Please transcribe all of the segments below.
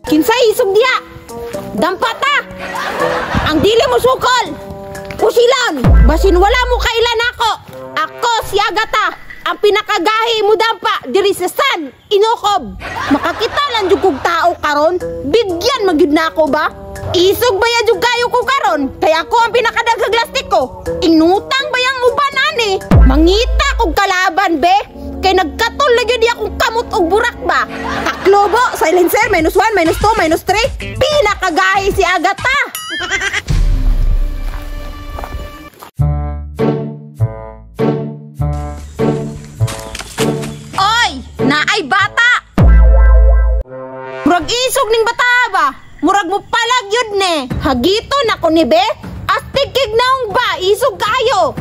Kinsay isog diya? Dampa ta! Ang dili mo sukol! Pusilon! Basin wala mo kailan ako! Ako si Agata! Ang pinakagahi mo dampa diri sa San Inokob! Makakita lang jud kog tao karon, bigyan man gyud nako ba? Isog ba ya jud kayo ko karon? Kaya ako ang pinakadaghag lastiko. Inutang ba yang uban ani? Mangita kog kalaban be! Kay nagkatol na gyud akong kamot og burak ba? Taklobo, silencer, -1, -2, -3. Pinakagahi si Agata! Oy, naay bata! Murag isog ning bata ba? Murag mo palag yun ne. Hagito na ko ni be. Astig kig naong ba? Isog kayo.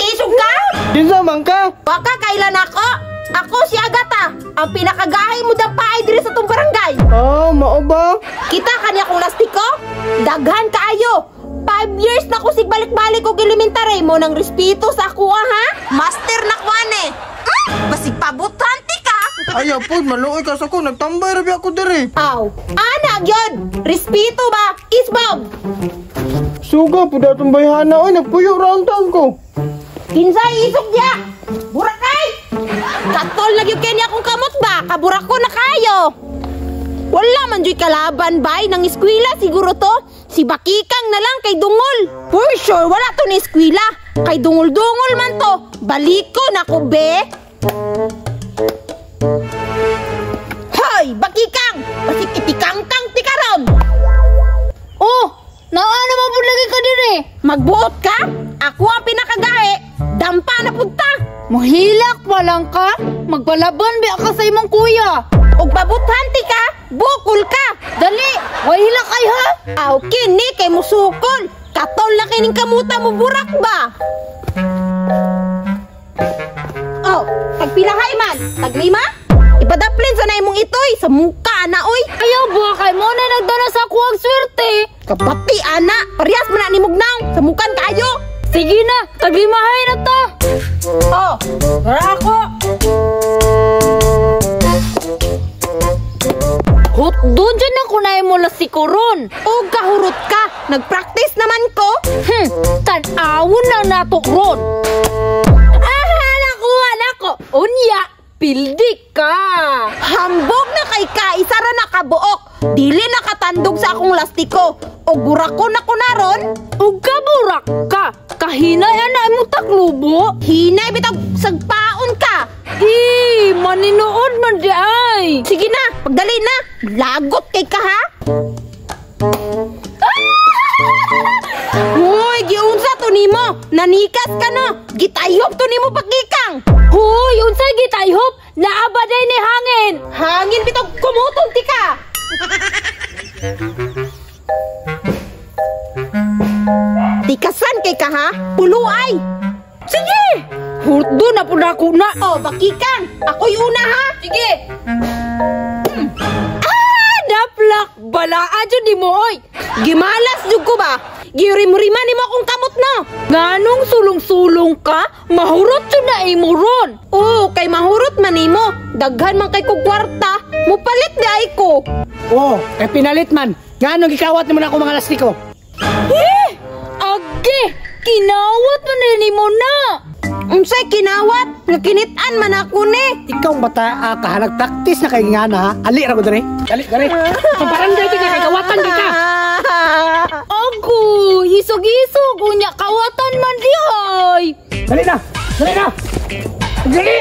Isog ka? Kinsa man ka? Baka kailan ako? Ako si Agata, ang pinakagahi mo dampaay diri sa tong barangay. Ah, mao ba? Kita kaniya kong lastiko? Daghan kaayo. 5 years na ko sigbalik-balik og elementary mo nang respeto sa ako ha? Master na ko ane. Basig pabutanti ka. Ayaw po, maluoy ka sa ko. Nagtambay ra ako diri. Aw, ana gyud. Respeto ba? Isbog. Suga po datong bayhana oy, nagpuyo ra ang taon ko. Kinsay isog diya? Burakay! Katol na gyud kini akong kamot ba? Kaburak ko na kayo. Wala man juy kalaban bay nang eskwela siguro to. Si Bakikang na lang kay Dungol. For sure wala to ni eskwela. Kay dungol-dungol man to. Baliko na ko be. Hoy, Bakikang! Basig itikangkang ti karon. Oh, naa naman pud lagi ka dire. Magbuot ka? Ako ang pinakagahi. Dampa na pud ta. Mahilak pa lang ka? Magpalaban ba ka sa imong kuya? Og babuthanti ka, bukol ka. Dali, way hilak kay ha? Aw, kini kay musukol. Katol na kining kamuta mo burak ba? Oh, tagpilahay man, taglima? Ipadaplin sa na imong itoy sa muka ana oy. Ayaw ba kay mo na nagdala sa kuwang swerte? Kapati ana, parehas man na nimog naong sa mukan kaayo. Sige na, taglimahay na ta. Oh, tara ako. Hot doon dyan ako na mo lasikoron. O kahurot ka, nagpractice naman ko. Tan-awon lang nato ron. Aha, nakuha nako. Unya, pildik ka. Hambog na kay ka, isa ra na kabuok. Dili na katandog sa akong lastiko. O burako na ko naron. O kaburak ka. Kahinay ana imong taklubo. Hinay bitag sagpaon ka. Eh, maninood man di ay. Sige na, pagdali na. Lagot kay ka ha. Hoy, giunsa to nimo? Nanikas ka no. Gitayhop to nimo pagkikang. Hoy, unsa gitayhop? Naa ba day ni hangin? Hangin bitog kumuton ti ka. Tikasan kay ka ha? Puluay. Sige. Hurdo na pud ako na. Oh, bakikang. Ako'y una ha. Sige. Ah, daplak. Balaa jud nimo oy. Gimalas jud ko ba? Girimrima nimo akong kamot no. Nganong sulong-sulong ka? Mahurot jud na imo ron. Oh, kay mahurot man nimo. Daghan man kay kog kwarta, mupalit di ay ko. Oh, kay pinalit man. Nganong gikawat nimo na ako mga lastiko? Eh, age, kinawat man na nimo na. Unsay kinawat? Nga kinit-an man ako ni. Ikaw bata ka nagpraktis na kay ngana ha. Ali ra ko diri. Ali diri. Sa barangay ti kay kawatan di ka. Ako, isog-isog unya kawatan man di ay. Dali na. Dali na. Dali.